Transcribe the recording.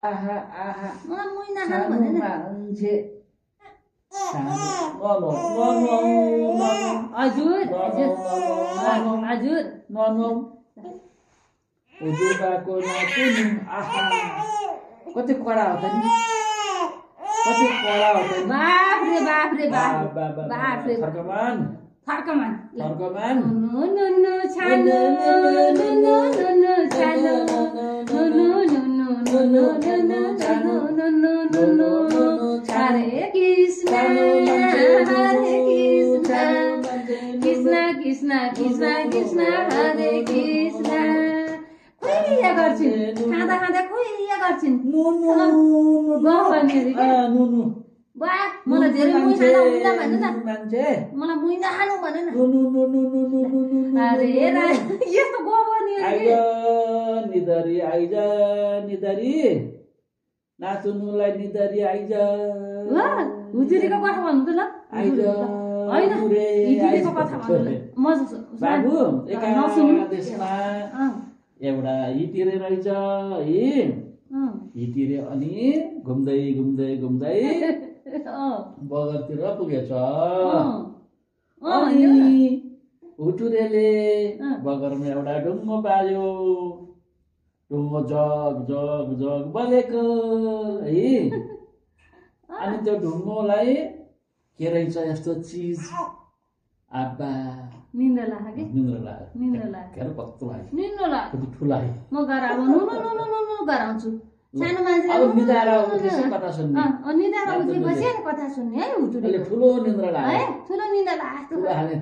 आहा आहा मुइना खानु भने न मान्छे हजुर हजुर हुजुरबाको नसुनु आहा कति कडा हो त नि कति कडा हो त नि बाप रे बाप रे बाप बाप रे फर्कमान फर्कमान फर्कमान नु नु नु छानो नु नु नु छानो नु नु नु नु नु नु छानो नु नु नु नु हरे कृष्ण कृष्ण कृष्ण कृष्ण कृष्ण हरे कृष्ण खुइया गर्छिन् खाँदा खाँदा खुइया गर्छिन् बा मलाई धेरै मुइ खानु हुँदैन भन्नु न मान्छे मलाई मुइ नखानु भन्नु न नु अरे यस्तो गोबनी आइज निधरी आइज निधरी नाच्नुलाई निधरी आइज हुजुरीको कथा भन्नु त ल आइज हैन हिजुरीको कथा भन्नु म बाबु एका देशमा एउटा हिटिरे रहेछ है हिटिरे अनि घुम्दै घुम्दै घुम्दै बगरतिर पुगेछ अनि हुटुरेले बगरमा एउटा ढुङ्गो पाल्यो ढुङ्गो जग जग जग बलेको है अनि त्यो ढुङ्गोलाई के रहेछ यस्तो चिज आब्बा निन्द्रा लाग्यो के निन्द्रा लाग्यो निन्द्रा लाग्यो के कस्तो लाग्यो निन्द्रा लाग्यो कति ठुला है म गराउ नु नु नु नु नु गराउँछु सानो मान्छे अब निदाएर उठेपछि कथा सुन्ने निदाएर उठेपछि कथा सुन्ने है हुटुरे ठुलो निन्द्रा लाग्यो है ठुलो निन्द्रा लाग्यो ठुलो हाले